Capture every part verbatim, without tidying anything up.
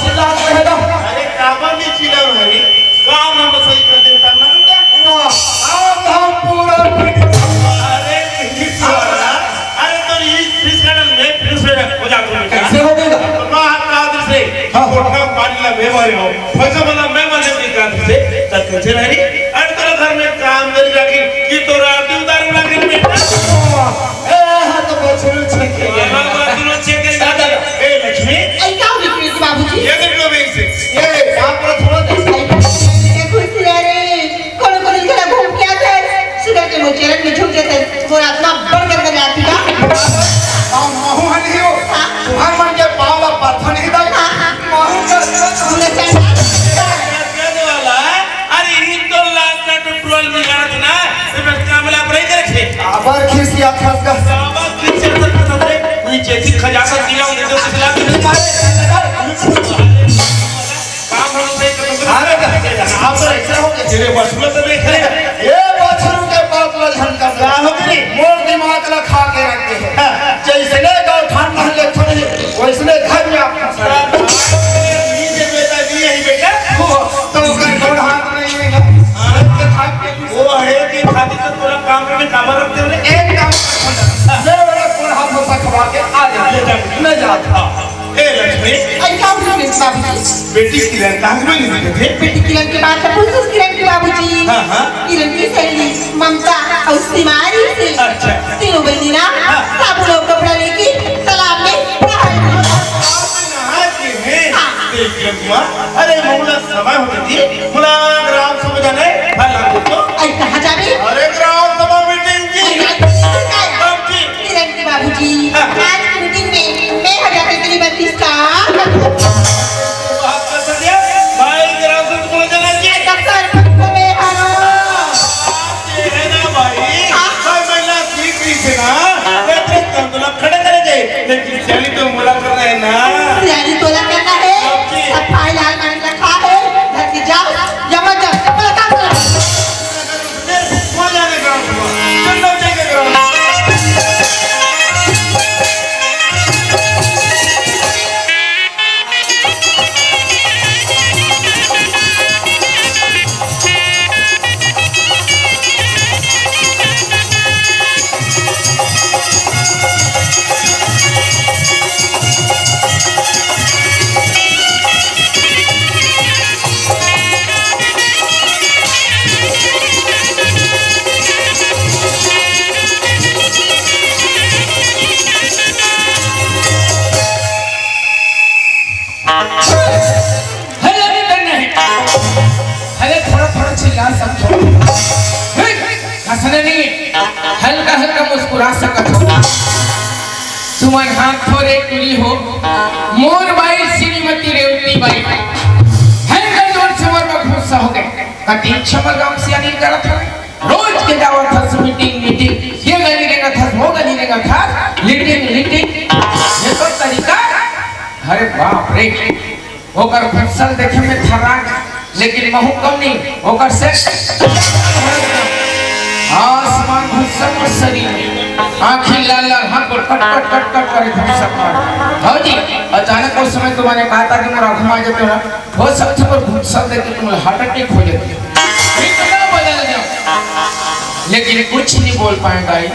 चिल्लात रहे ना। अरे, काबर नहीं चिल्लाव हरी? काम हम सही कर देता ना बेटा। वाह, काम धाम पूरा। अरे, नहीं वाला। अरे, तो ये फिश गार्डन में फिश हो जा, हो जा तू बेटा। कैसे हो गया? तो मैं हाथ का आदर से हाँ। कोठा पानी ला मैं मारे हो। फंसा वाला मैं मारे की आदर से। तब कैसे रह रही? अरे, तेरा घर में काम नहीं रखी कि तो रात दिन उतार उड़ा के बेटा। वाह, ए, हाँ तो बछरू छेके। हाँ, बछरू छेके। दादा। ए, लक्ष्मी। ऐ, का हो गया बाबूजी? ये देख लो बेटी से। ये काम पर थोड़ा देख। ऐ, खुशी रे। कोनो कोनो दिन घूम के आते हैं, सुबह के मोचेरन में झुक जाते हैं, वो रात में बड़ कर कर आती का। और महू हन ही हो, हाँ। तुम्हार मन के पाव ला पत्थर नहीं दाई। हाँ, हाँ। महू का हमने चढ़ा। वाला, अरे, इन तो लात ना टुटवाल बिगाड़त ना, ये बस काम ला अपने करे थे। आबर खिसिया खस का। आबर खिसिया खस का, कोई चेती खजाना दिया, उन्हें तो खिला के नहीं मारे। काम हम से अरे, आप तो ऐसा हो गया। तेरे बछरू तो देख ले। ये बछरू के बात ला झन कर। का हो गई? मोर दिमाग ला खा के रख दे हे। हाँ। जैसने गौठान में ले थोड़ी, वैसने घर में आप फंसा है। ये बेटा, ये ही बेटा। वो तो कर गोड़ हाथ नहीं है। हाँ। वो है कि खाती तो पूरा काम में काबर रखते हो रे? एक काम कर। मैं वाला गोड़ हाथ में खवा के आ जा। ले जा। मैं जाता। ए लक्ष्मी। ऐ, का हुआ बेटी बाबूजी? बेटी किरण कहाँ के बनी बेटे? बेटी किरण के बात तो पूछो किरण के बाबूजी। हाँ, हाँ। किरण की सहेली ममता और सिमारी से। अच्छा। तीनों बहनी ना हाँ। साबुन और कपड़ा लेके तालाब में नहा रही। तालाब में नहा के हैं? हाँ। देख किरण कुमार, अरे मोला समय होते थी, मोला ग्राम सभा जाने, भला को तो। ऐ, कहाँ जाबे? अरे ग्राम सभा मीटिंग की। अरे, बाबूजी। किरण के बाबूजी, हाँ। आज की मीटिंग में मैं हो जाते तेरी बत्तीस का। बात कर सकते हैं? भाई, जरा से तुम लोग जना चाहिए। डॉक्टर, मैं हूँ। ये है ना भाई, हाँ। भाई, महिला सीख रही थी ना, मैं तो तुम लोग खड़े करेंगे, लेकिन सियाली तो मोला करना है ना। सियाली तोला करना है। ओके। सब भाई लाल मांग रखा है, घर के जाओ, या मत जाओ, अपना काम करो। हल्ला भी करना है। अरे थोड़ा थोड़ा चिल्ला सकत हो। हंसना नहीं है। हल्का हल्का मुस्कुरा सकत हो। तुमन हाथ थोरे टुरी हो। मोर बाई श्रीमती रेवती बाई। हल्का जोर से मोर में गुस्सा हो गए। कति अच्छा मोर गांव सियानी करत हवे। रोज के जावत हस मीटिंग, मीटिंग, ये गली रेंगत हस, वो गली रेंगत हस, लीटिंग, लीटिंग, ये तो तरीका। अरे बाप रे, ओकर फुटसल देखे में थर्राक, लेकिन महू कम नहीं, ओकर से आसमान भुस्सा सरी, आँखी लाल लाल, हाथ गोड़ कट कट कट कट करे भुस्सा मार। हाँ जी, अचानक उस समय तुम्हारे कहा था कि मोर आँख में आ जाते हो ना, हो सकथे मोर गुस्सा देख के तुमला हार्ट अटैक हो जाथे। इतना बदल जाओ। लेकिन कुछ नहीं बोल पाए दाई।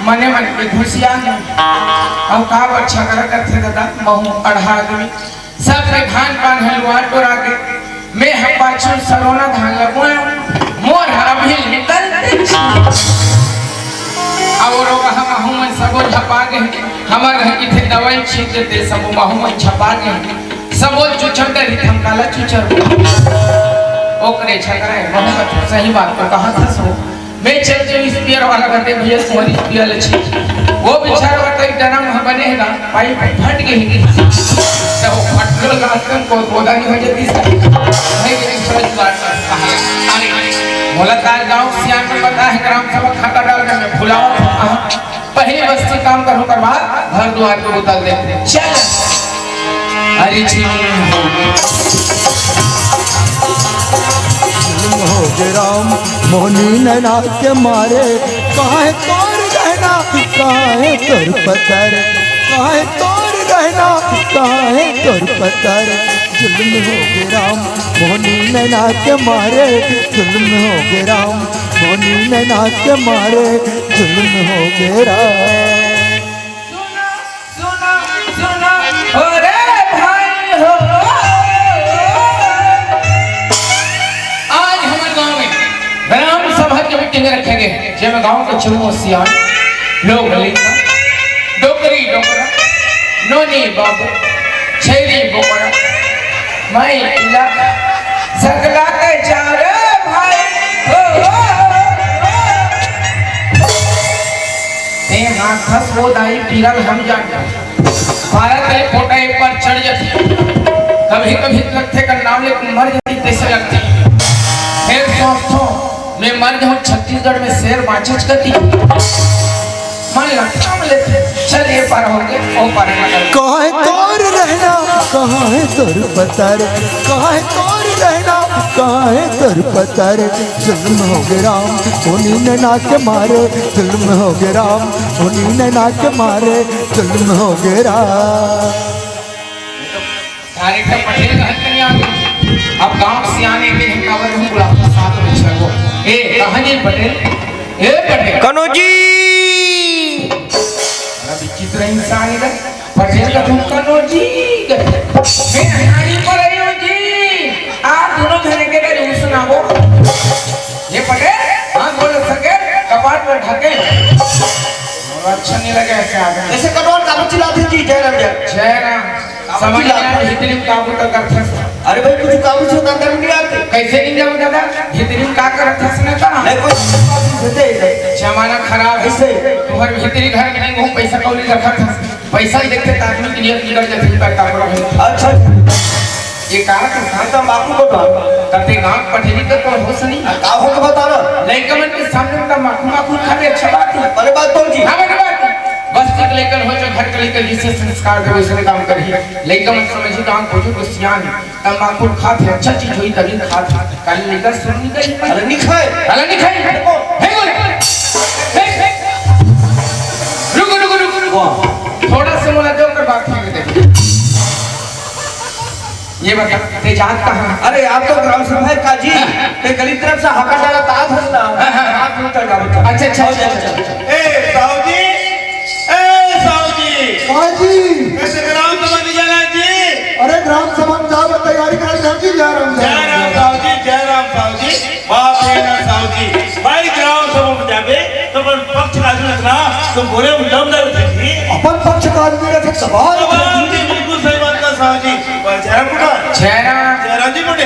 मने मन के घुसिया नहीं। अब का अच्छा करा करथे दादा, महू अड़हा आदमी। सब के धान पान हलुआ टोरा के। मैं ह पाछू सरोना धान लगुआ। मोर ह अभी निकलते छी। और ओहा महू मन सबो झपा गए। हमर घर की थे दवाई छींच देते, सबो महू मन झपा गए। सबो चुचर डरी थम काला चुचर। ओकरे झगड़ा है, महू का सही बात तो कहा था सो। मैं चल के स्पीयर वाला कहते भैया तुम्हारी स्पीयर ले छी। वो बेचारा का कई ड्रम हम बने है ना, पाइप फट गई। तो वो फटल का आजकल को पौधा नहीं हो जाती इसका। भाई ये सच बात है। अरे, मोला तार गांव सियान में पता है, ग्राम सभा खाता डाल के मैं भुलावा था। पहली बस्ती काम करो करवा, घर द्वार को उतार दे। चल। अरे झिम हो गे। झिम हो गे राम, मोहनी नैना के मारे, काहे तोर रहना, काहे तोर पत्थर, काहे तोर रहना। कहाँ हे तोर पतार? जुल्म होगे राम, मोहनी नैना के मारे, जुल्म होगे राम, मोहनी नैना के मारे, जुल्म होगे राम। सुनो, सुनो, सुनो, हो रे भाई हो। आज हमर गांव में ग्राम सभा के मीटिंग रखे गे हे, जेमे गांव के चुनो सियान लोग, लइका, डोकरी डोकरा, नोनी बाबू, छेरी बोकरा, माई पिला, सगला के चारे भाई हो। ते हाथ हस वो दाई पीरल हम जान। भारत के पोटा एक बार चढ़ जाती, कभी कभी लगथे का नाम लेके मर जाती, तैसे लगती। फिर सोचथो, मैं मर जाऊं, छत्तीसगढ़ में शेर बाँचेच कती। मन लगता हम लेते, चल ये पार हो गए, वो पार हो गए। कहाँ हे तोर रहना, कहाँ हे तोर पतार? कहाँ हे तोर रहना, कहाँ हे तोर पतार? जुल्म होगे राम, मोहनी नैना के मारे, जुल्म होगे राम, मोहनी नैना के मारे, जुल्म होगे राम। सारे के पटेल कहत नहीं आते। अब गांव सियान एक दिन काबर हम बुलाते साथ में छह गो। ए, कहाँ जी पटेल? ए पटेल। कनो जी। बड़ा विचित्र इंसान है। पटेल का तुम कनो जी। मैं हमारी पर आयो जी। आप दोनों घरे के घरे सुनाओ। ये पटेल, हाथ बोल सके, कपाट पर ढके। और अच्छा नहीं लगे ऐसे आदमी। ऐसे कटोर का चिल्लाते जी, जय राम जय। जय राम। समझ में आया, भीतरी में काबू तो करथस। अरे भाई, कुछ काबू से अंदर में नहीं आते। कैसे नहीं जाऊँ दादा? भीतरी में का करत हस ना का? नहीं, कोई काबू से दे दे। जमाना खराब है। ऐसे। तुम्हारे भीतरी घर में नहीं, वो पैसा कौड़ी रखत हस। पैसा ही देखते तो आदमी की नियत बिगड़ जाती है, का करो है। अच्छा। ये कहा कि हाँ, तंबाकू को तो। तब ते गाँव पठेली तो कौन हो सनी? आ, का हो के बता रहा? लइका मन के सामने में तंबाकू माकू खाते अच्छा बात है। अरे बात तो जी। हाँ, बेटा बात। बस्ती के लइकन हो, जो घर के लइकन जिसे संस्कार दे, वैसे काम करी। लइका मन समझी, गाँव बुजुर्ग सियान, तंबाकू खात हे, अच्छा चीज होई तभी खात हे। काली लइका सुन नहीं गई। अरे नहीं खाए। अरे नहीं खाए। हे बोले। हे, हे। रुको, रुको, रुको, रुको। वाह। थोड़ा से मोला दे, ओकर बात फिर दे। ये बता, ते जात कहाँ? अरे, आप तो ग्राम सभा का जी, हाँ। ते गली तरफ से हाका डाला तात हस ना। हाँ, हाँ, हाँ। हाथ उल्टा जा बच्चा। अच्छा, अच्छा, अच्छा, अच्छा, अच्छा। ए, साहू जी, ए, साहू जी। हाँ जी। कैसे ग्राम सभा नहीं जाना जी? अरे, ग्राम सभा में जाओ, तैयारी करा, जय जी, जय राम, जय जय राम। राम, साहू जी, जय राम, साहू जी। बाप रे ना, साहू जी। भाई, ग्राम सभा में जाबे, तो अपन पक्ष का आदमी रखना, तो बोले, हम दम दर्द है जी। अपन पक्ष का आदमी रखे, सवाल सवाल जी, बिल्कुल सही बात है, साहू जी। जयराम कुमार। जयराम। जयराम जी बोले।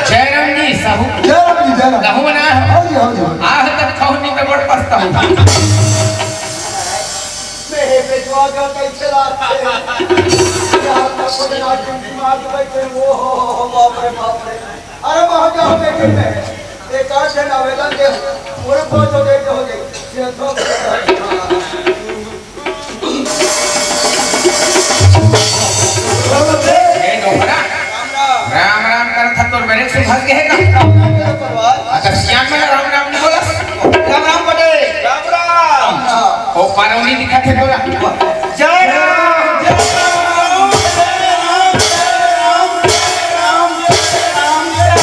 जयराम जी, साहू। जयराम जी, जयराम। कहूँ ना। हाँ जी, हाँ जी। आह, तक कहूँ नहीं, तो बड़ पछताऊँ। मैं हे पेटवा का कैसे लाते हैं? यार, तब तो मैं आज दिमाग में बैठे, वो हो, हो, हो, बाप रे, बाप रे। अरे, वहाँ जाओ, बैठे में। एक आध जन आवेदन दे, पूरे पाँच हो जाए, हो जाए। ये तो ए डोकरा, राम राम करत हस, तोर मेरे से भाग गए का? अगर सियान में राम राम नहीं बोला। राम राम पटेल। राम राम। ओ पारौनी दिखा थे बोला। जय राम, जय राम, जय राम, जय राम, जय राम, जय राम, जय राम।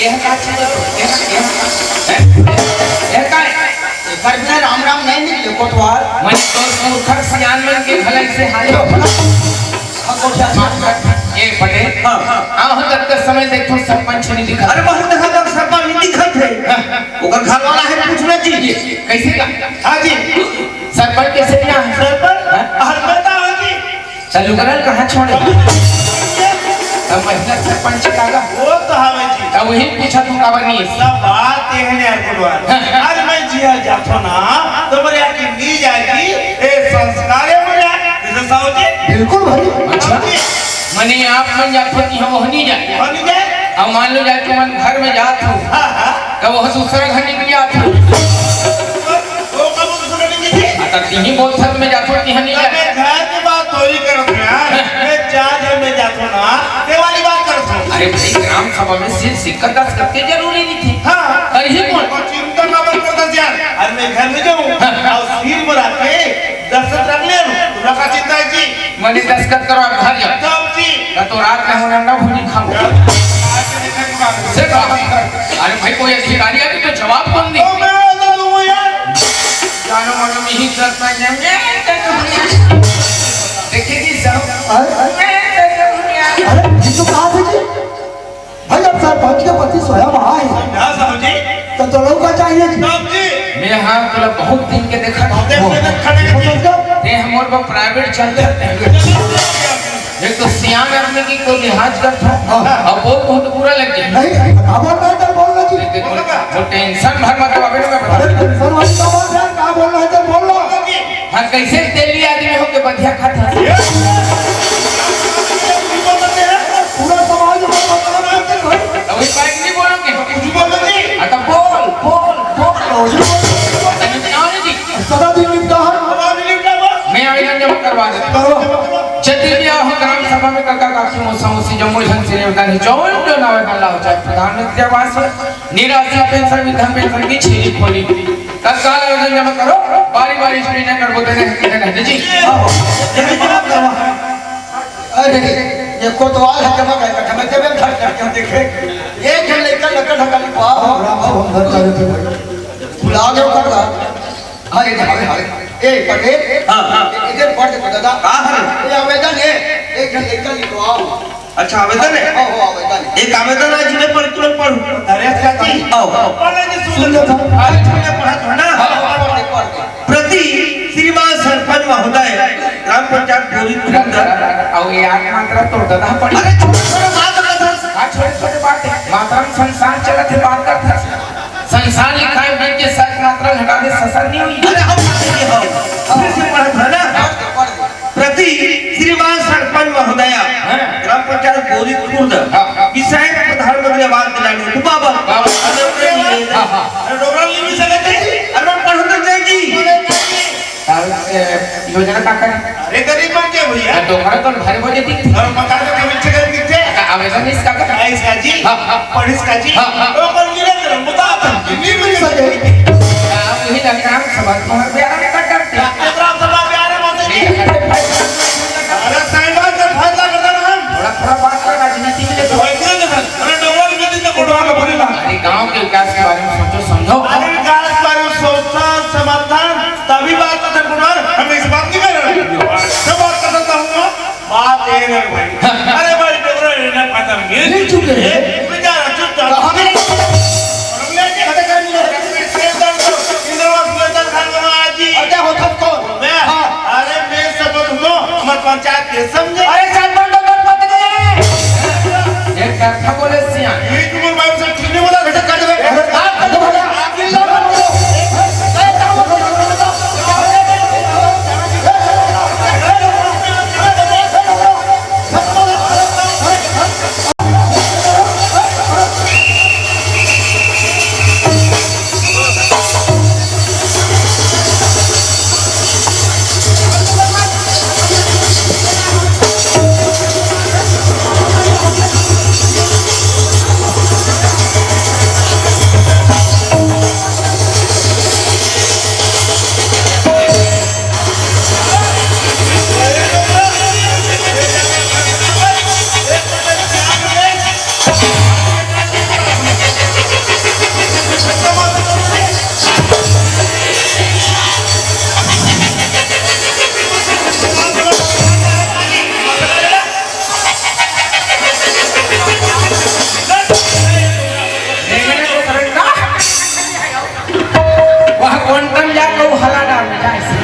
यह का चीज है? यह, यह, हैं? यह का है? एकर बिना राम राम नहीं निकले, कोटवार। मन तो मूर्ख सियान मन के भलाई से हाल हो। हाँ, कोटवार। माफ कर। ए, पटेल। हाँ, हाँ। आओ, हम तब तक समय देखो, सरपंच नहीं दिखा। अरे, बहुत देखा तब सरपंच नहीं दिखत है। हाँ। ओकर घर वाला है, पूछना चाहिए। कैसे का? हाँ जी। सरपंच कैसे क्या है? सरपंच? हाँ? हर पता हो जी। त लुगरा ल कहाँ छोड़े? तब महिला सरपंच काला। वो तो हवे जी। तब वही पूछा तू काबर नहीं है? सब बात ये है यार कुलवार। हाँ। आज मैं जिया जाथो ना, तो मेरे यार की नी जाएगी, ए संस्कार है मेरे यार। जैसे साहू जी। बिल्कुल भाई। अच्छा। मने आप मन जाथो कि हम वह नहीं जाए। वह नहीं जाए? अब मान लो जाए तुमन घर में जात हो, हाँ, हाँ। तब वह दूसरा घर नहीं जात हो। वो कब दूसरा नहीं जी? हाँ, तब तीन ही बोल था, मैं जाथो कि हाँ नहीं जाए। मैं घर की बात थोड़ी करत हूँ यार। मैं चार जन में जाथो ना, ते वाली बात करत हूँ। अरे भाई, ग्राम सभा में सिर सिक्का दस करके जरूरी नहीं थी। हाँ। अरे ही कौन? तो चिंता ना मत करता यार। अरे मैं घर में जाऊँ, हाँ। और सिर मरा के दस रख ले, तुमका चिंता है जी? मने दस्तखत करो, आप घर जाओ। साहब जी। मैं तो रात में हूँ ना, भूजी खाऊं। आज से देखा नहीं बात। से बात कर। अरे भाई, कोई अधिकारी आके तो जवाब कौन दी? तो मैं बता दूंगा यार। जानो मानो यही सर पर जाएंगे। देखिए जी साहब। अरे, अरे, ये तो कहा था जी? भाई, अब सरपंच के पति स्वयं आए हैं। ना समझी। तो तोरो का चाहिए जी? साहब जी। मैं हाँ तोला बहुत दिन के देखा था। देखो, देखो, खड़े हैं जी। समझ गए? ते हमर बर प्राइवेट चलते हैं। एक तो सियान आदमी की कोई लिहाज करता है। हाँ। अब बहुत, बहुत बुरा लग गया। नहीं, अब बोल रहा है, बोल रहा जी। देखो, वो टेंशन भर मत लो, अभी मैं बता अरे, टेंशन वाली का बात है, क्या बोल रहा है, बोल लो। हाँ, कैसे तेली आदमी हो के बधिया खाता है? पूरा समाज में बदनाम करके भाई। तो वही बाइक नहीं बोलोगे? कुछ बोलोगे? हाँ, तो बोल, बोल, बोल। तो कुछ बोलोगे? तो निपटाओ ना जी। सदा दिन निपटा है। सदा दिन निपटा बस। मैं आवेदन जमा करवा देता हूँ। करो। जब भी आओ ग्राम सभा में काका काकी मौसा मौसी जम्मो झन से निवेदन है, जौन जौन आवेदन लाओ, चाहे प्रधानमंत्री आवास हो, निराश्री पेंशन, वृद्धा पेंशन की छेली खोली, तत्काल आवेदन जमा करो, बारी बारी स्क्रीनिंग कर बोलते हैं, ठीक है जी। आओ, जल्दी जमा करवा। अरे, ये कोतवाल है, जमा कर, जमा, जमा, धर, धर, धर, देखे। एक झन लइका लकड़ हटा लिखवा हो। राम से हम धर, धर, धर। बुला दो, कर ला। अरे, अरे, अरे। ए, पटेल। हाँ, हाँ। इधर पढ़ दे, दादा। का है? ये आवेदन है, एक झन लइका लिखवा हो। अच्छा, आवेदन है? हाँ, हाँ, आवेदन है। एक आवेदन है, जिसमें पढ़, तुरंत पढ़। अरे, अच्छा जी। आओ। पढ़ लेंगे, सुन सुन लेते हैं। आज तुमने पढ़ा था ना? हाँ, हाँ, पढ़ दे, पढ़ दे। प्रति श्रीमान सरपंच महोदय, ग्राम पंचायत बोरी खुर्द। अब ये आठ मात्रा तो दादा पढ़ी। अरे, छोटे छोटे बात कर रहा था। हाँ, छोटे छोटे बात है। मात्रा में संसार चलत है, बात करता है। संसार लिखा है, बीच के सात मात्रा हटा दे, ससर नहीं हुई। अरे, हम नहीं हो। फिर से पढ़ा था ना? पढ़ दे, पढ़ दे। प्रति श्रीमान सरपंच महोदय, हाँ। ग्राम पंचायत बोरी खुर्द, हाँ, हाँ। विषय प्रधानमंत्री आवास दिलाने को बाबा। बाबा। हाँ, हाँ। अरे, डोगरा लिख भी सकते हैं। अरे, मैं पढ़ तो जाएगी। अब, ए, योजना का कर? अरे, गरीब मन के भैया। तो डोकरा तो भारी बोले दिखते। और मकान तो कभी से कर दिखते। का आवेदन इसका कर? हाँ, इसका जी। हाँ, हाँ। पढ़ इसका जी। हाँ, हाँ। तो अपन मिले तो बता, हिंदी में सके। आप वही लग रहा है, समझ में आ गया, अरे, क्या करते? ग्राम सभा में आ रहे, मौसी जी। ये करते भाई। अरे, साइड बात से फैसला करता ना हम। थोड़ा, थोड़ा बात कर, राजनीति में ले तो। वैसे नहीं सर। अरे, डोंगरा में भी तो कोटवा में बोलेला। अरे, गांव के विकास के बारे में सोचो, समझो। अरे, विकास के बारे में सोचता, समर्थन, तभी बात करते हैं, कुमार। हम इस बात नहीं कर रहे। मैं बात कर सकता हूँ। बात ये है भाई। अरे भाई, डोंगरा ये ना खत्म। ये मिल चुके हैं। बेचारा चुप था। कहाँ गए? इंद्रवास में खान बना आज जी। अच्छा, होता कौन? मैं? हाँ। अरे, मैं शपथ लो, मत पंचायत के समझे। अरे, सरपंच तो मत बदले। एक कथा बोले सिया। ये तुम भाई से ठीक नहीं बोला, बेटा, कर दे। अरे, आप कर दो भैया, आप भी लो, लो, लो। वह quantum या कहू हला डाल में जाए से।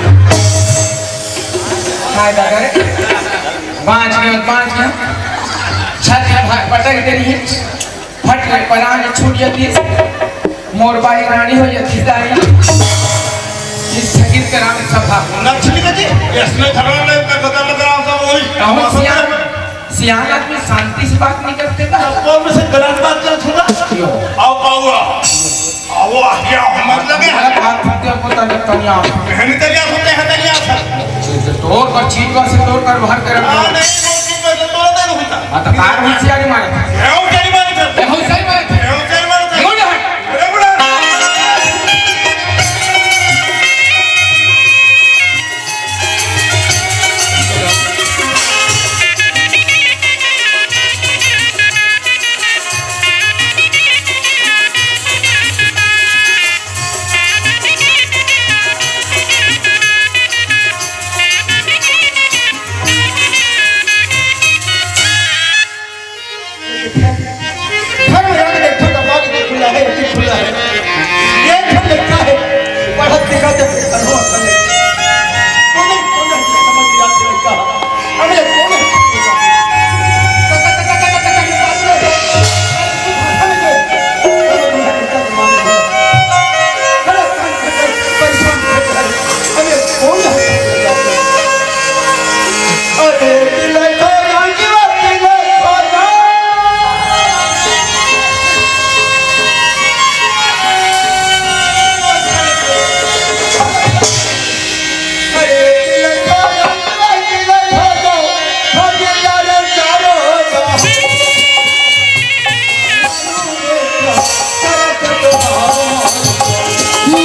हाय दादा रे। बाँच गया, बाँच गया। छत में भा-, पटक देनी है। फट ले, परान छूट जाती है। मोर बाई रानी हो जाती है दाई। स्थगित ग्राम सभा। नक्शली का जी, इसमें धर्म में इतना खत्म ग्राम सभा वही। कहूँ सियान, सियान आदमी शांति से बात नहीं करते का? कौन में से गलत बात कर छूटा? क्यों? आओ, आओ, आओ। आओ, आज्ञा, हम मत लगे। हमारा बात करते हैं, पता नहीं, तनिया। मेहनत तनिया होते हैं, तनिया था। तोर पर चीज बस तोर कर बाहर कर। हाँ, नहीं, वो चीज बस तोड़ दे, होता। हाँ, तो कार में सियारी मारे। ये हो, क्या मारे थे? ये हो, सही मारे थे। ये हो, सही मारे थे। क्यों ना? अरे, बड़ा। घर में आके देखो तो बाल इतने खुला है, इतने खुला है। ये घर लगता है, पढ़त लिखत है, फिर करो असल है। कौन है, कौन है, समझ नहीं आता लड़का। अरे, कौन है?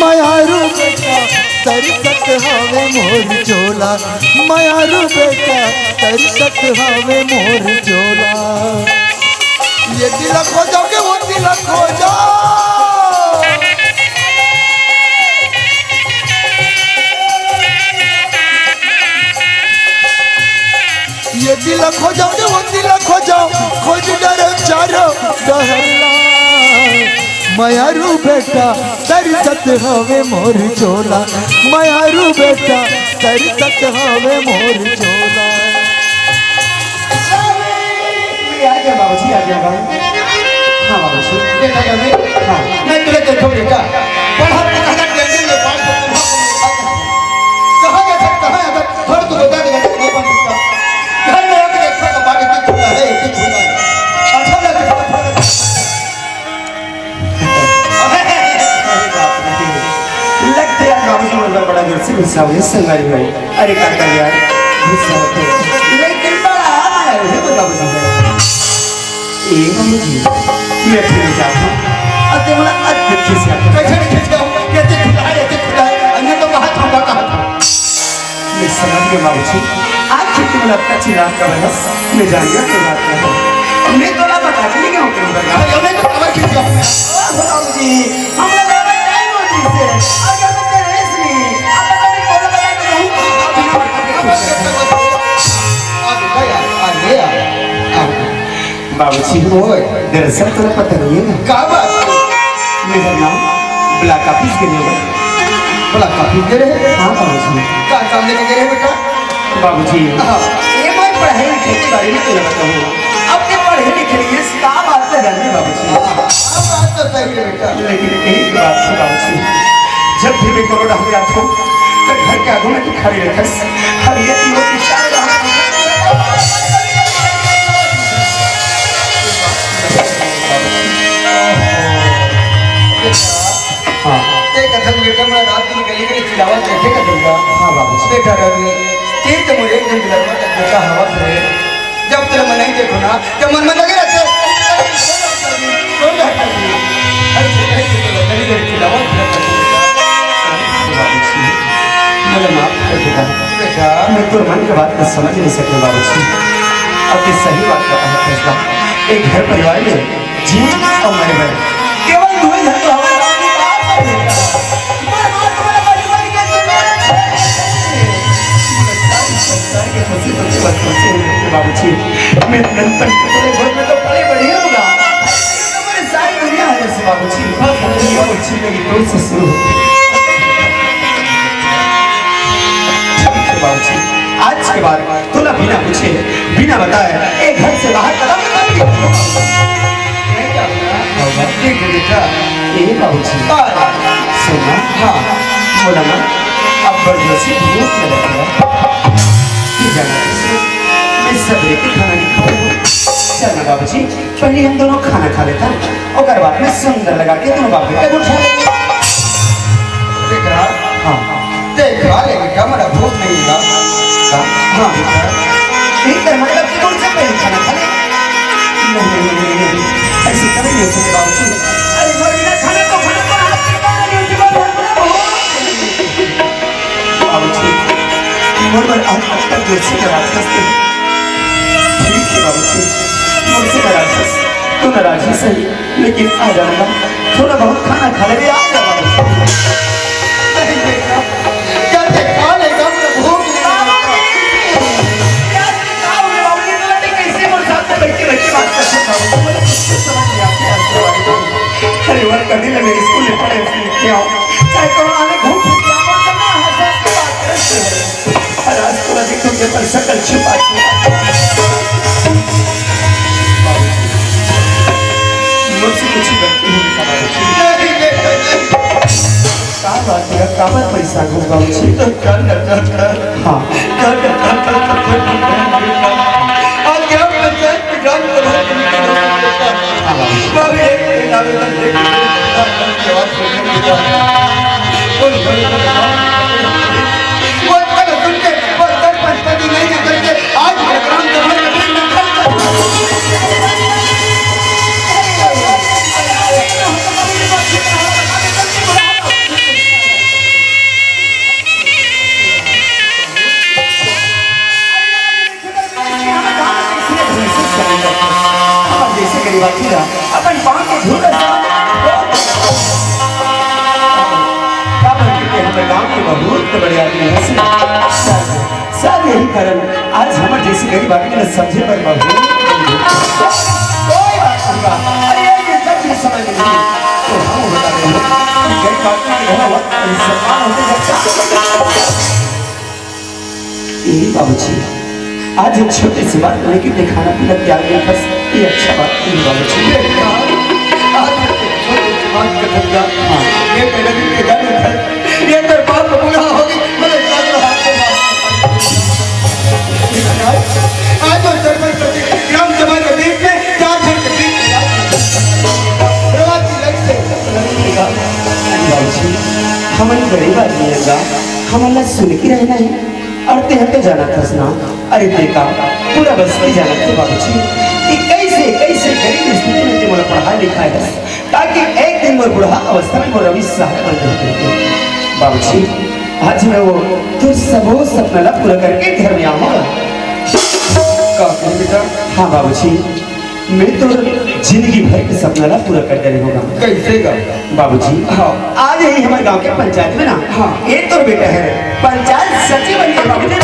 मयारू बेटा, तरसत हवे मोर चोला। मयारू बेटा, तरसत हवे मोर चोला। ये तिलक हो जाओगे, वो तिलक हो जाओ। ये तिलक हो जाओ, वो तिलक हो जाओ, खोज डरे चारो डहरला। मयारू बेटा, तरसत हवे मोर चोला। मयारू बेटा, तरसत हवे मोर चोला। आ गया बाबूजी, आ गया बाबू। हाँ बाबूजी। बेटा, क्या मैं? हाँ। मैं तुझे देखो बेटा, पढ़ा लिखा था, जल्दी में पास हो, तुम कहाँ गया था, कहाँ गया था? घर तो बता देगा, नहीं बन सकता। घर में आके देखो तो बात इतनी खुला है, इतनी खुला है। अच्छा लग रहा है। अरे बाप रे। लगता है यार, बाबूजी मोर पर बड़ा जोर से गुस्सा हो गया, संगारी भाई। अरे का कर यार, गुस्सा होते हैं। लेकिन बड़ा आया है, बताओ, बताओ। ए बाबूजी, मैं फिर जाता हूँ। अब ते मला आज खिसिया। कैसे खिसिया? कैसे खुला है, कैसे खुला है? अन्य तो कहा था, कहा था। मैं समझ गया बाबूजी, आज छुट्टी में लगता चिल्ला का बरस, मैं जान गया कोई बात नहीं। मैं तो ना बता के नहीं गया हूँ कहीं पर। अरे, मैं तो खबर खींच गया हूँ। ओ बाबूजी, हम लोग का टाइम होती से, और क्या करते रहे इसमें? आप पता नहीं कौन बता के रहूँ, आप बिना बता के आ, बेटा, यार, आ, ले आ, आ। बाबूजी, ओए। दरअसल तोला पता नहीं है ना। का बात? मेरा नाम ब्लॉक ऑफिस के लिए है। ब्लॉक ऑफिस के लिए? हाँ बाबूजी। का काम लेके गए हैं बेटा? बाबूजी, हाँ। ये मैं पढ़ाई लिखाई के बारे में तो बताऊँ। अपने पढ़े लिखे लिए का बात तो जाने बाबूजी। हाँ, हाँ, बात तो सही है बेटा। लेकिन एक बात है बाबूजी, जब भी मैं कोरोना हो जाता हूँ, तो घर के आगू में खड़ी रहता है। हर ये तीनों की चार हाँ। ते कथन बेटा, मैं रात दिन गली गली चिल्लावा देखे का दुर्गा। हाँ बाबू। बेटा रवि, ते तो मुझे एक दिन दिलवा तक बेटा हवा करे। जब तेरे मन नहीं देखो ना, जब मन में लगे रहते हैं। कौन रहता है? अरे, गली गली चिल्लावा देखे का दुर्गा। बाबू जी, मुझे माफ कर दे बेटा। बेटा। मैं तोर मन के बात को समझ नहीं सके बाबूजी। अब ये सही बात का कहा फैसला। एक घर परिवार में जी और मरे मरे केवल दो ही घर तो हमारे बाप ने बाप पर बेटा। मैं बात तुम्हारे बचपन के तुम्हारे छह संस्कार के खुशी खुशी बचपन से बाबूजी। मैं नंदन के तुम्हारे घर में तो पले बढ़े होगा। तुम्हारे सारी दुनिया है जैसे बाबूजी। बस ये बाबूजी मेरी दोस्त से शुरू होती है। ठीक है बाबूजी, आज के बाद तोला बिना पूछे, बिना बताए, ए घर से बाहर कदम मत रखिए। मैं क्या बोला? बाबा। देख बेटा। ए बाबूजी। हाँ। सुनना। हाँ। बोला ना, अब बड़ जोर से भूख लग गया। ये जाना कैसे? मैं सब लेके खाना नहीं खाऊंगा। चल ना बाबूजी। पहले हम दोनों खाना खा लेता, ओकर बाद में सुंदर लगा के दोनों बाप बेटा को खिला देता। बेटा, हाँ, देख खा ले बेटा, मेरा भूख नहीं लगा। हाँ, हाँ बेटा, ठीक है, मतलब कि तुमसे पहले खाना खा ले। नहीं, नहीं, नहीं, नहीं, नहीं, ऐसे कभी नहीं हो सकता बाबूजी। अरे, मोर बिना खाना तो खाना पर हाथ टिका नहीं उठेगा, मोर बिना भूख। बाबूजी, मोर बर आज तक जोर से नाराज हस। ठीक है बाबूजी, मोर से नाराज हस, तो नाराज ही सही, लेकिन आ जाना, थोड़ा बहुत खाना खा ले, आ जा बाबूजी। नहीं बेटा, जब तक खा लेगा, मुझे भूख नहीं लगेगा। क्या हो गया बाबूजी? तो कैसे मोर साथ में बैठ के, बैठ के बात कर सकता हूँ? कभी ले मेरे स्कूल में पढ़े फिर क्या हो? चाहे तो आने घूम फिर के आओ, वरना हंस हंस के बात करते हो। और आज तो अधिक तुमसे पर सकल छुपा छुपा। मुझसे कुछ गलती हुई, बाबूजी। नहीं, नहीं, नहीं। का बात है? काबर पैसा घूम बाबूजी? तो कर, कर, कर, कर। हाँ। कर, कर, कर। आज क्या पैसा हमारे जैसे गरीब आदमी ला अपन पाँव के धूल रहे। का बोलते कि हमर गांव के बहुत बड़े आदमी है। सर, सर, यही कारण आज हमर जैसे गरीब आदमी ला समझे पर बहुत कोई बात नहीं बा। अरे, ये जब भी समय मिली, तो हम बता रहे हैं कि गरीब आदमी के घर वक्त सम्मान होते जाता। ए बाबूजी, आज एक छोटे से बात लेके ते खाना पीना त्याग दे, बस ये अच्छा बात नहीं बाबूजी। आज एक छोटे से बात का धंधा, हाँ। ये तेरे दिल के दर्द है, ये तेरे बाप को बुरा होगी, मैं इतना हाथ को मार। आज वो सरपंच पति ग्राम सभा के बीच में चार जन के बीच में बाबूजी, हमन गरीब आदमी है गा, हमन ला सुन के रहना है। अउ तेहा तो जानत हस ना, अरे देखा, पूरा बस्ती जानत हे बाबूजी कि कइसे, कइसे गरीब स्थिति में ते मोला पढ़ाए लिखाए हस, ताकि एक दिन मोर बुढ़ा अवस्था में मोर रवि सहाय बन जाते। बाबूजी, आज मैं वो तोर सबो सपना ला पूरा करके घर में आऊंगा। का कहे बेटा? हाँ बाबूजी, मैं तो जिंदगी भर के सपना ला पूरा कर देने होगा। कइसे गा? बाबूजी, हाँ। आज ही हमारे गांव के पंचायत में ना, हाँ। एक तो बेटा है, पंचायत सचिव बन गया बाबूजी।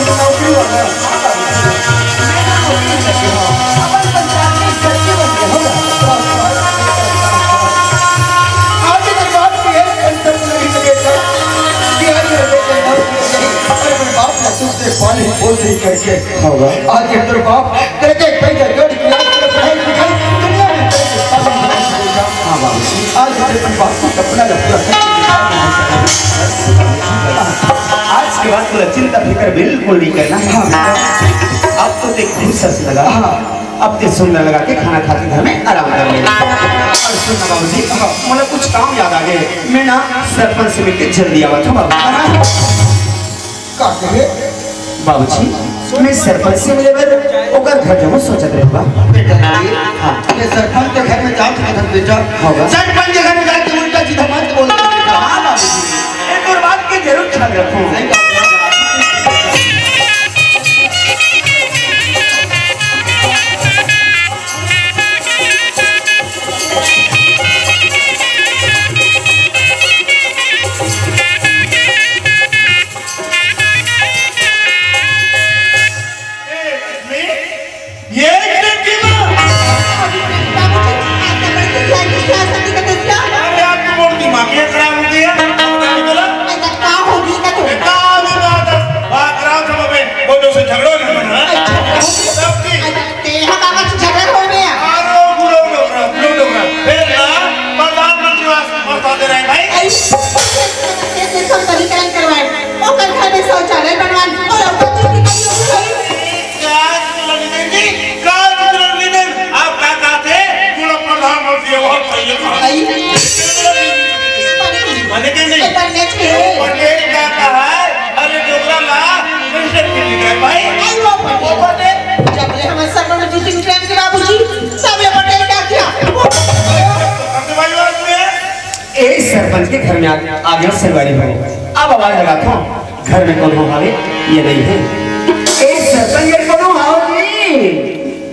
नौकरी वाला। अपन पंचायत में सचिव बन गया होगा। आज अगर बात की है, पंचायत में नहीं लगे था, कि आज मेरे बेटे नौकरी नहीं, अरे मेरे बाप ने तुझसे पानी बोल नहीं करके होगा। आज के तेरे बाप तेरे के पैसा जोड़ के आज तेरे पढ़ाई लिखाई दुनिया में तेरे के सामने नहीं होगा। हाँ बाबूजी। आज तेरे बाप को सपना का पूरा कर दिया। आज के बाद पूरा चिंता फिक्र बिल्कुल नहीं करना। हाँ। अब तो देख खुश हंस लगा। हाँ। अब ते सुंदर लगा के खाना खा के घर में आराम कर ले। अउ सुन ना बाबूजी, हाँ। मोला कुछ काम याद आ गए। मैं ना सरपंच से मिलके जल्दी आवत हूँ बाबू। हाँ। का कहे? बाबूजी, मैं सरपंच से मिले बर ओकर घर जाऊँ सोचत रहे बा। बेटा, हाँ। ये सरपंच के घर में जाओ तो मत बेटा। हाँ बा। सरपंच के घर में जाके उल्टा सीधा मत बोल बेटा। हाँ बाबूजी, ये तोर बात के जरूर ख्याल रखूँ। सही बात है। ए, लक्ष्मी, ये एक दिन की माँ। बाबूजी, आज तो बड़ी दुखिया की क्या शादी का दुखिया? अरे, आज तो मोर दिमाग ही खराब हो गया। बोला? ऐसा क्या हो गई का तू? ए, का हो गई बात है? बात खराब था बबे। वो जो से झगड़ो नहीं बना। अच्छा, बाबूजी। तब की? अच्छा, ते यहाँ बाबा से झगड़ा हो गया? अरे, वो बुढ़ो डोकरा, बुढ़ो डोकरा। फिर ना, प्रधानमंत्री आवास में पहुंचा दे रहे हैं भाई। ऐसे, ऐसे, ऐसे, ऐसे, ऐसे, ऐसे, ऐसे, ऐसे, ओकर घर में शौचालय बनवान अउ ओकर चुकी करियो भाई। काज के लगी नहीं, काज के लगी नहीं। आप का कहते? पूरा प्रधानमंत्री अवार्ड चाहिए। आई। माने के नहीं? ए, बनने के। पटेल का कहा है? अरे डोकरा ला, कैसे फिर गए भाई? आई वो पटेल। वो पटेल। जब ले हमारे सर पर जूती निकले के बाबूजी, तब ले पटेल का किया? वो पटेल। भाई बात में ए सरपंच के घर में आ, आ गया संगवारी हो। अब आवाज लगात हूँ, घर में कोनो हावे? ये नहीं है। ए सरपंच, ये कोनो हावे?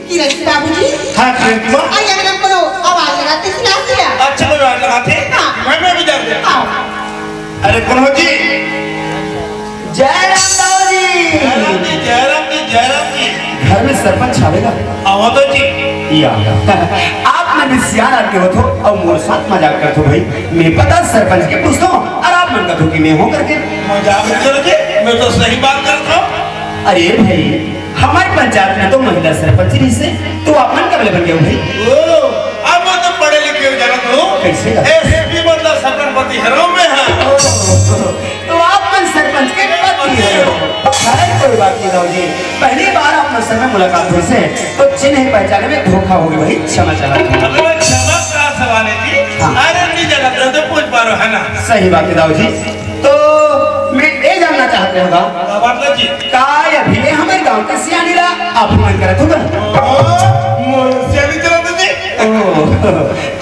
किरण जी बाबूजी। हाँ, किरण जी माँ। अरे, अगर कोनो आवाज लगाते सुना दिया। अच्छा, कोई आवाज लगाते? हाँ। मैं, मैं भी जाते। हाँ। अरे, कोनो जी? जय राम बाबू जी। जय राम जी, जय राम जी, जय राम जी। घर में सरपंच आवेगा? आवा तो जी। या। आप मैं सियान आदमी होत हो अउ मोर साथ मजाक करत हो भाई। मैं पता सरपंच के पूछत हो अउ आप मन कथो कि मैं हो करके। मजाक नहीं करत हे, मैं तो सही बात करत हो। अरे भाई, हमर पंचायत में तो महिला सरपंच रहिसे, तो आप मन कब ले बन गए हो भाई? ओ, अब वो तो पढ़े लिखे हो जानत हो। कैसे? एसपी मतलब सरपंच पति हरो में है। ओ, तो आप मन सरपंच के पति हो। अरे कोई बात नहीं दाऊ जी, पहली बार आप मन से में मुलाकात होइसे, तो चिन्हे पहचाने में धोखा हो गया भाई, क्षमा चाहत हो। अरे क्षमा का सवाल है जी? हाँ। अरे नहीं जानत रहे तो पूछ पारो है ना। सही बात है दाऊ जी। तो मैं ये जानना चाहत रहे हूँ का बात जी। का अभी ये हमर गांव के सियानी ला आप मन करत हो का? ओ, मोर सियानी चलत जी। ओ,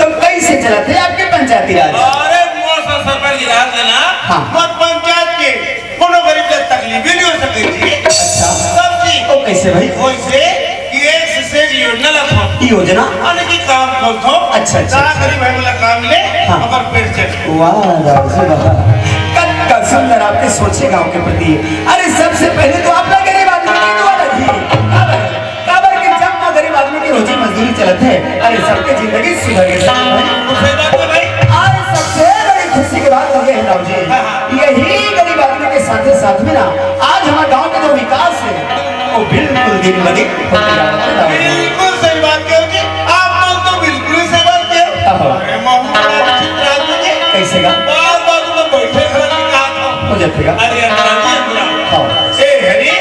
तो कैसे चलत हे आपके पंचायती राज? अरे मोर सरपंच राज है ना, हाँ। मोर पंचायत के कोनो गरीब के तकलीफ ही नहीं हो सके जी। अच्छा। तब जी। ओ, कैसे भाई? वैसे कि एक से एक योजना ला था। योजना? अने की काम खोल थो। अच्छा, अच्छा, का अच्छा। गरीब भाई वाला काम ले, हाँ। अगर पेट चले। वाह, वाह, वाह। कत-, कत सुंदर आपके सोचे गांव के प्रति। अरे, सबसे पहले तो आप ना गरीब आदमी की दुआ रखिए। काबर, काबर के जब ना गरीब आदमी की रोजी मजदूरी चलत है, अरे, सबके जिंदगी सुधर गई भाई। सही बात है भाई। आज सबसे बड़ी खुशी की बात तो ये है, राव जी, हाँ, हाँ। यही गरीब आदमी के साथ साथ में ना, आज हमारे गांव का जो विकास है, वो बिल्कुल दिन ब दिन होते जा रहा है, राव जी। बिल्कुल सही बात कहो जी, आप लोग तो बिल्कुल ही सही बात कहो। हाँ, हाँ। अरे, मामू बड़ा विचित्र आदमी है। कैसे का? बार बार तो बैठे खड़ा नहीं कहा था। हो जाते का? अरे, अंदर आ जी, अंदर आ। हाँ। ए, हरी,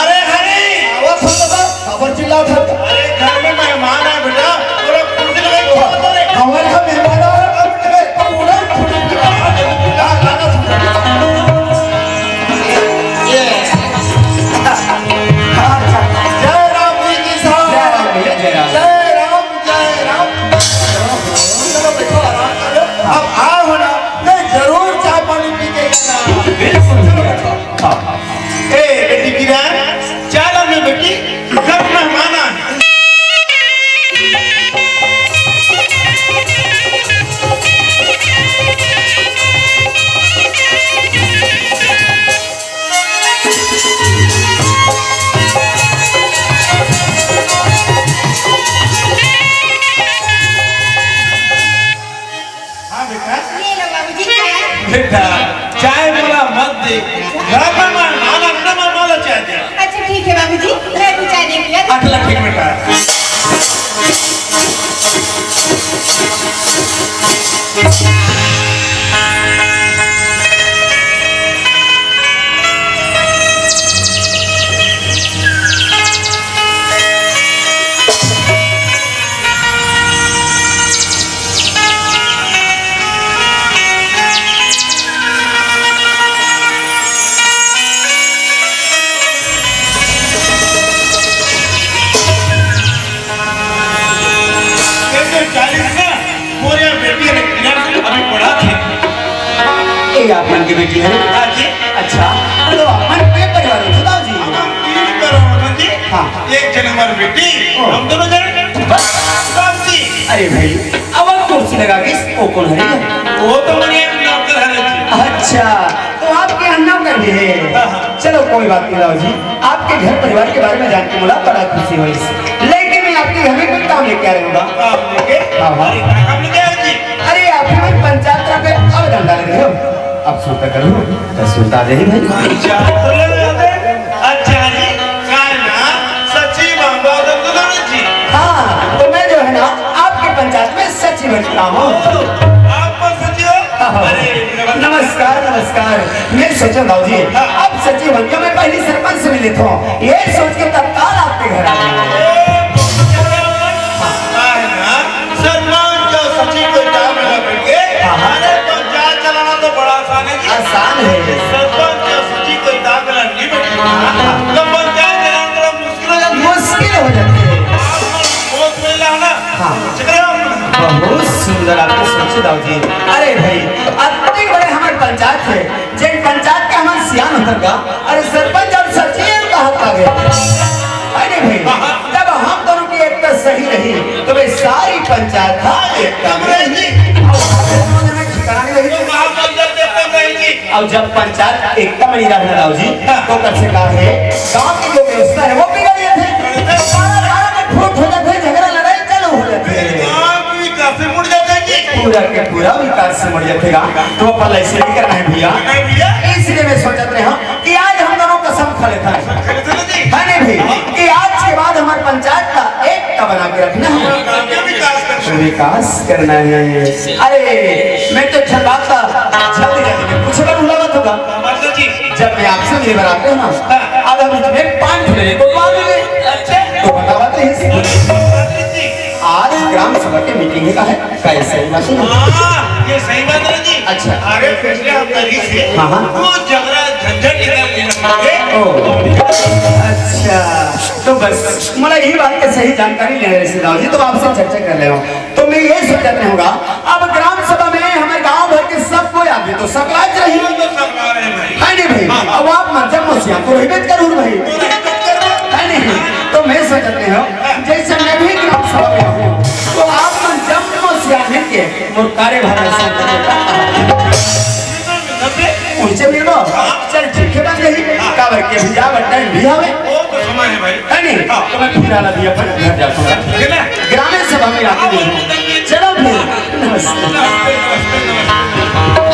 अरे, हरी, आवाज सुन तो। काबर चिल्लात हस? अरे, घर में मेहमान आए बेटा, थोड़ा कुर्सी लगाई, तो रे। हमारे घर मेहमान आए, अब बेटा, तो उधर कुर्सी लगा, लगा, लगा। ये। जय राम जी की साथ। जय राम भैया, जय राम। जय राम, जय राम। चलो, बैठो, आराम करो। अब आए हो ना, नहीं, जरूर चाय पानी पी के जाना। बिल्कुल। चलो, बैठो। हाँ। ए, बेटी किरण, चाय ला में बेटी, घर मेहमान आ। हाँ बेटा। ये लो बाबूजी चाय। बेटा, चाय मोला मत दे। घर में मैं माला ना, मैं माला चाय दे। अच्छा ठीक है बाबूजी, मैं भी चाय दे दिया। अच्छा ठीक बेटा। एक सौ चालीस ना, मोर यहाँ बेटी है, किरण से अभी पढ़ा थे। ये आप मन की बेटी है? हाँ जी। अच्छा, तो अपन के परिवार में बताओ जी। हम तीन परिवार में जी। हाँ। एक जन हमारी बेटी, ओ। हम दोनों जन बस। बस जी। अरे भाई, अब आप कुर्सी लगा के वो कौन है? वो तो मेरे एक नौकर है जी। अच्छा, तो आपके यहाँ नौकर भी है? हाँ, हाँ। चलो कोई बात नहीं राव जी, आपके घर परिवार के बारे में जान के मोला बड़ा खुशी हुई। लेकिन मैं आपके घर में कोई काम लेके आ रहा हूँ। काम लेके? हाँ, हाँ। अरे, क्या काम लेके आए जी? अरे, आप ही लोग पंचायत तरफ एक आवेदन डाले रहे हो। आप सुनता करो, तो सुनता रही भाई। पंचायत तरफ आवेदन? अच्छा जी, का ना, सचिव बाबा तो जी। हाँ, तो मैं जो है ना, आपके पंचायत में सचिव बन चुका हूँ। आप कौन सचिव हो? हाँ, हाँ। अरे, नमस्कार। नमस्कार, नमस्कार। मैं सोचा दाऊ जी, हाँ। अब सचिव बन के मैं पहली सरपंच से मिल लेता हूँ। ये सोच के तत्काल आपके घर आ गया। ओ, हाँ। सरपंच और सचिव को काम में लपेट के, हाँ, हाँ। अरे, पंचायत चलाना तो बड़ा आसान है जी। आसान है। सरपंच और सचिव को काम में नहीं बैठे, हाँ। तो पंचायत चलाना थोड़ा मुश्किल हो जाती है। मुश्किल हो जाती है। आप लोग सोच में रहो ना। हाँ। चले आओ। बहुत सुंदर आपके सोचे दाऊ जी। अरे भाई, अतने बड़े हमारे पंचायत है, जिन पंचायत के हमारे सियान होकर का, अरे सरपंच और सचिव का हाथ आ गए। अरे भाई, जब हम दोनों की एकता सही रही, तो वे सारी पंचायत था एकता में रही। और हमारे दोनों में ठिकाना नहीं रही। तो महापंचायत एकता में रही जी। अब जब पंचायत एकता में नहीं रहने दाऊ जी, हाँ। तो कब से कहा है, गांव की जो व्यवस्था है, वो बिगड़ गई थी। पारा पारा में फूट हो जाते, झगड़ा लड़ाई चालू हो जाती है। गांव पूरा के पूरा विकास से मर जातेगा। तो अपन ऐसे नहीं करना है भैया। नहीं भैया। इसलिए मैं सोचत रहे हूँ कि आज हम दोनों कसम खा लेता है। खा लेते ना जी। है नहीं भाई, कि आज के बाद हमारे पंचायत का एकता बना के रखना है। गांव का विकास करना है। विकास करना है। अरे, मैं तो छल बात का जल्दी जल्दी में कुछ बार बुलावत होगा। मास्टर जी। जब मैं आपसे मिले बर आते हो ना, हाँ। आधा बीच में पान ठेले को मार ले। अच्छा। तो बतावा तो इसी। मास्टर जी। आज ग्राम सभा की मीटिंग है, का है? का है? सही बात है। हाँ, ये सही बात है जी। अच्छा। अरे, पिछले हफ्ता ही से हाँ, हाँ। वो झगड़ा झंझट निकाल लेना पड़े। ओ। अच्छा, तो बस, मला यही बात के सही जानकारी ले रहे रिश्तेदार जी, तो आपसे चर्चा कर ले रहा हूँ। तो मैं ये सोचत रहूंगा, अब ग्राम सभा में हमारे गांव भर के सब कोई आदमी तो सकलाच रही। तो सकला रहे भाई। है नहीं भाई? हाँ। अब आप मन जब मुसिया तो रहिबे जरूर भाई। तो रहिबे जरूर। है नहीं? तो मैं सोचत रहे हूँ, जैसे मैं भी ग्राम सभा में हूँ, तो आप मन जब मुसिया मिलके मोर कार्यभार संग करके काम करना। उनसे मिलबो? चल ठीक है, बन गई। काबर के भी जाब, टाइम भी हवे। वो तो समय है भाई। है नहीं? हाँ। तो मैं फिर आला भी अपन घर जाता हूँ। ठीक है ना? ग्रामीण सभा में आके मिलूँ। चलो फिर। नमस्ते। नमस्ते, नमस्ते, नमस्ते।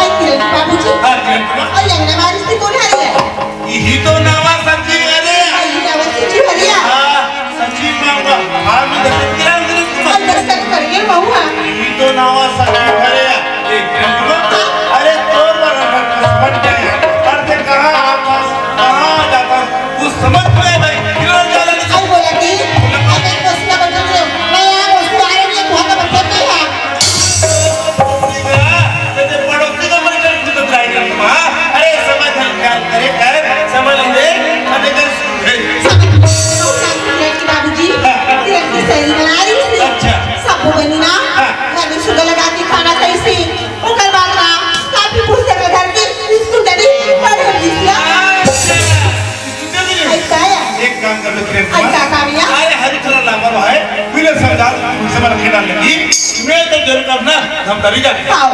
आई किरण बाबूजी। हाँ, किरण जी। और अंगनवाड़ी से कौन आ रही है? यही तो नावा सब्जी वाले। आई नावा सब्जी वाले। हाँ। सचिव बाबा, हाँ, मैं दस्तखत करा हूँ तेरे को। और दस्तखत करिए बहू, हाँ। ये तो नावा सचिव है रे। एक मिनट रुको। अरे, तोर बर अगर कुछ बन जाए, और ते कहाँ आता, कहाँ जाता, कुछ समझ में आए भाई, किधर जाना नहीं। आई बोला कि, अबे, कोसिया बन रहे हो। मैं यहाँ कोसिया आ रही है, वहाँ का मतलब नहीं है। पड़ोसी का, तेरे पड़ोसी का परिचय खुद बताएगा तुम, हाँ? अरे, समाधान कर, अरे, कर, समझ ले, अरे, कर, समझ, समझ, समझ, बाबूजी, हाँ। तेरे की सहेली बना रही थी। अच्छा। सब बनी ना, हाँ। घर में सुबह लगा के खाना खाई थी। ओकर बाद ना, काफी फुर्सत में घर की सुंदरी पड़ गई थी। अच्छा। सुंदरी? ऐसा है। एक काम कर लो, किरण कुमार। ऐसा काम या? अरे, हरी थोड़ा लापरवाह है, बिना समझा, समझ के डाल लगी। मैं तो जरूर अपना हम करी जा। आओ।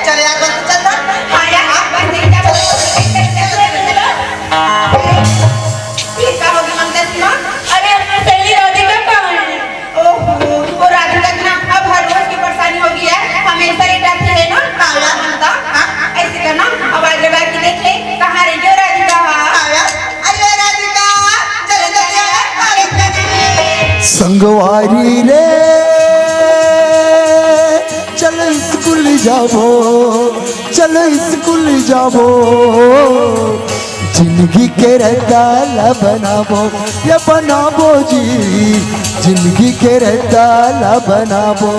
चले यार, बस चल ना। हाँ यार, बस नहीं जा, बस चलो, चलो, चलो। ये का होगी ममता सिन्हा? अरे, अपना सहेली राधिका कहाँ है? ओहो, वो राधिका की ना अब हर रोज की परेशानी होगी यार, हमेशा ये डरती है ना। हाँ यार, ममता, हाँ, ऐसे करना, आवाज लगा के देख ले, कहाँ रह गई वो राधिका? हाँ यार, अरे राधिका, चलो, चलो यार, कॉलेज में। संगवारी रे, चलो स्कूल जाबो, चलो स्कूल जाबो, जिंदगी के रद्दा ला बनाबो, ये बनाबो जी, जिंदगी के रद्दा ला बनाबो।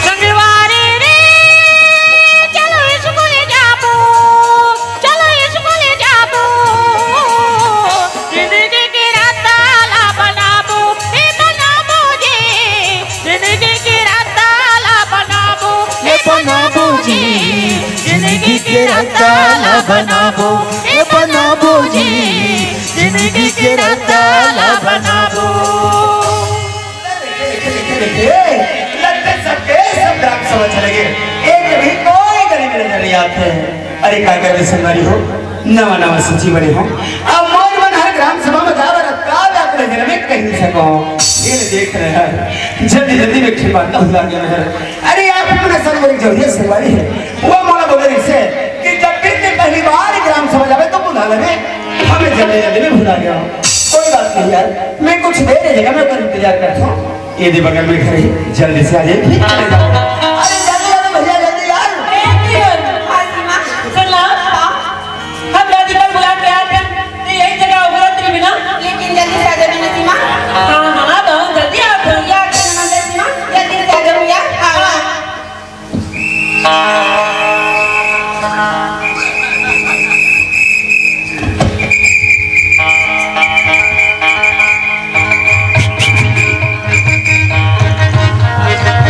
संगवारी रे, चलो स्कूल जाबो, चलो स्कूल जाबो, जिंदगी के रद्दा ला बनाबो, ए बनाबो जी, जिंदगी के रद्दा ला बनाबो, ए बनाबो जी, जिंदगी के रद्दा ला बनाबो, ए बनाबो जी, जिंदगी के रद्दा ला बनाबो। देखिए, देखिए, देखिए, देखिए, लगते सबके सब ग्राम सभा चले गए, एक भी कोई गली में नजर नहीं आते हैं। अरे का करबे संगवारी हो, नवा नवा सूची बने हो। अब मोर मन हर ग्राम सभा में जावे ला का बात रहे, मैं कह नहीं सको। ये ले देख रहे हैं, जल्दी जल्दी में खिलवाता हुआ गया है। अरे आप अपना संगवारी जो है संगवारी है, वो मोला बोले रहिसे कि जब भी ते पहली बार ग्राम सभा जावे तो बुला लेवे, हमें जल्दी जल्दी में भुला गया। कोई बात नहीं यार, मैं कुछ देर जगह में कर इंतजार करता हूँ। ये दे बगल में घर है, जल्दी से आ जाए, फिर चले जाओ। अरे जल्दी आ जाओ भैया, जल्दी यार। ए, किरण, हाँ, सीमा। सुन ला। हाँ। हम राधिका बुला के आते हैं, तो यही जगह उभरत रही बिना। लेकिन जल्दी से आ जाओ ना सीमा। हाँ, हाँ, तो जल्दी आओ तो। यार, सीमा, जल्दी से आ जाओ यार। हाँ।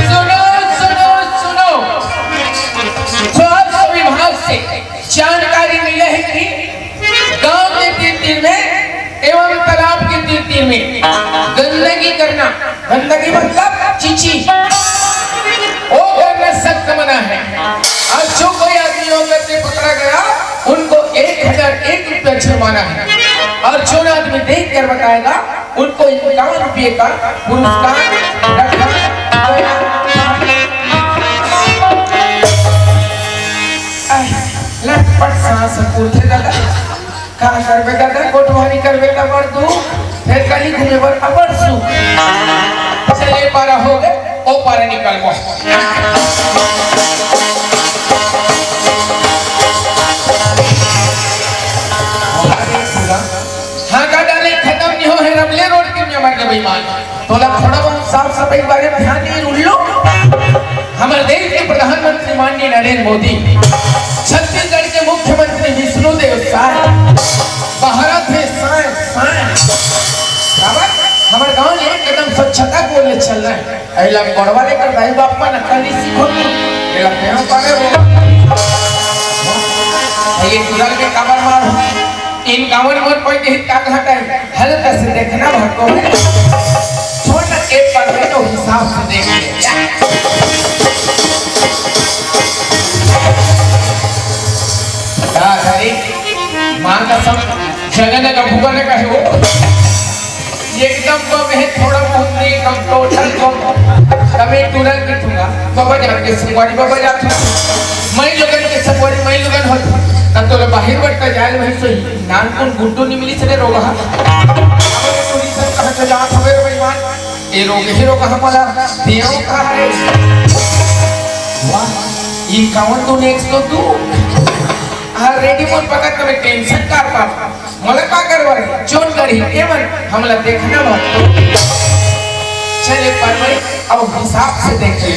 सुनो, सुनो, सुनो। स्वास्थ्य विभाग से जानकारी मिले है कि गांव के तीर तीर में एवं तालाब के तीर तीर में गंदगी करना, गंदगी मतलब चीची, वो करना सख्त मना है। और जो कोई आदमी वो करते पकड़ा गया, उनको एक हजार एक रुपया जुर्माना है। और जो आदमी देख कर बताएगा, उनको इक्यावन रुपये का पुरस्कार रखा गया। आह, लटपट सांस फूलथे दादा। का करबे दादा, गोठवारी करबे त बड़ दुख, फेर कली घूमे बर अबड़ सुख। चले पारा हो गए, ओ पारा निकल गो। हाँ का डाले खत्म नहीं हो है, रबले रोड के में मर गए बेईमान। तोला थोड़ा बहुत साफ सफाई के बारे में ध्यान नहीं, उल्लू। हमारे देश के प्रधानमंत्री माननीय नरेंद्र मोदी, छत्तीसगढ़ के मुख्यमंत्री विष्णुदेव साय, भारत है साय, साय। बराबर? हमारे गांव में एक कदम स्वच्छता को ले चल रहा है। अरे ला बड़वा लेकर दाई बाप मन कली सीखो तू। ये ला प्यार पावे हो। ये कुदाल के काबर मार हो। इन गाँवन मन कोई कही का घाटा है, हल्का से देखना भक्को है। छोड़ ना, एक बार में तो हिसाब से देख ले। का करे? माँ कसम, जगन का भूखा ने कहे वो। एकदम कम है, थोड़ा बहुत नहीं, कम, टोटल कम। तब एक तुरंत की तुंगा, बाबा जान के संगवारी बाबा जात हो। मैं लोगन के संगवारी, मैं लोगन हो। तब तो बाहर बटका जाए वही सही। नानकुन गुड्डू निमली से रोगहा। अब ये टूरी सब कहाँ से जात हवे रे बेईमान? ये रोग ही रोगहा मला देव का है। वाह, ये कौन तू नेक्स्ट तो तू? हाँ, रेडी मोर पकड़ के मैं टेंशन कर पा। मोला का करवाई? जोन करी, केवल हमला देखना मत। चले परमई, अब हिसाब से देख ले।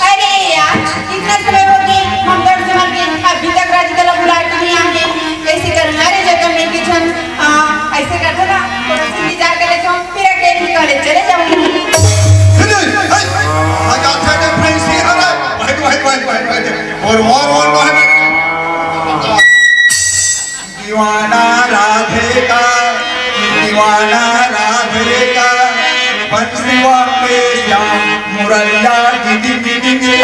अरे यार, इतना समय हो गया, हम घर से मर गए, अभी तक राधिका ला बुला के नहीं आए। कैसे करना रे, जब तक नहीं किचन, आ, ऐसे करते ना, थोड़ा सा इंतजार कर लेते हो, फिर अकेले निकाले चले जाओ। सुनो, हे, आ जाते हैं फ्रेंड्स, ये हरा, भाई, भाई, भाई, भाई, भाई, और, और, और, और, दीवाना राधे का, दीवाना राधे का, बंसीवा पे श्याम मुरलिया गिदी गिदी गिदी।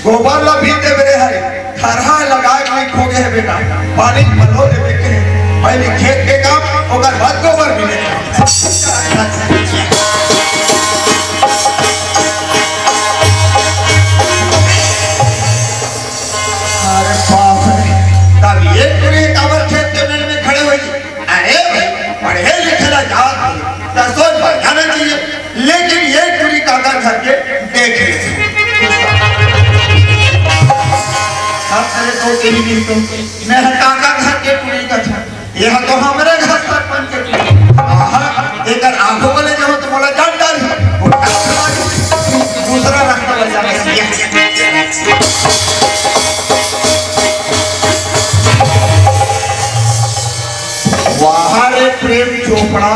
गोबर ला बीन देबे रे हरे, थरहा लगाए के खो गे हे बेटा, पानी पलो देबे के हे। पहली खेत के काम, ओकर बाद गोबर बीने के। अरे बाप रे, तब ये टुरी काबर खेत के मेड़ में खड़े होई? अरे भाई, पढ़े लिखे ला जात हे, त सोच बढ़िया ना चाहिए, लेकिन ये टुरी काका घर के देख ले। अब तेरे तो तेरी भी तो, मैं काका घर के टुरी का था, यह तो हमारे घर सरपंच के टुरी। आहा, एकर आंखों वाले जो तो बोला जान डाल, वो दूसरा रास्ता बचा लिया। वाह रे प्रेम चोपड़ा,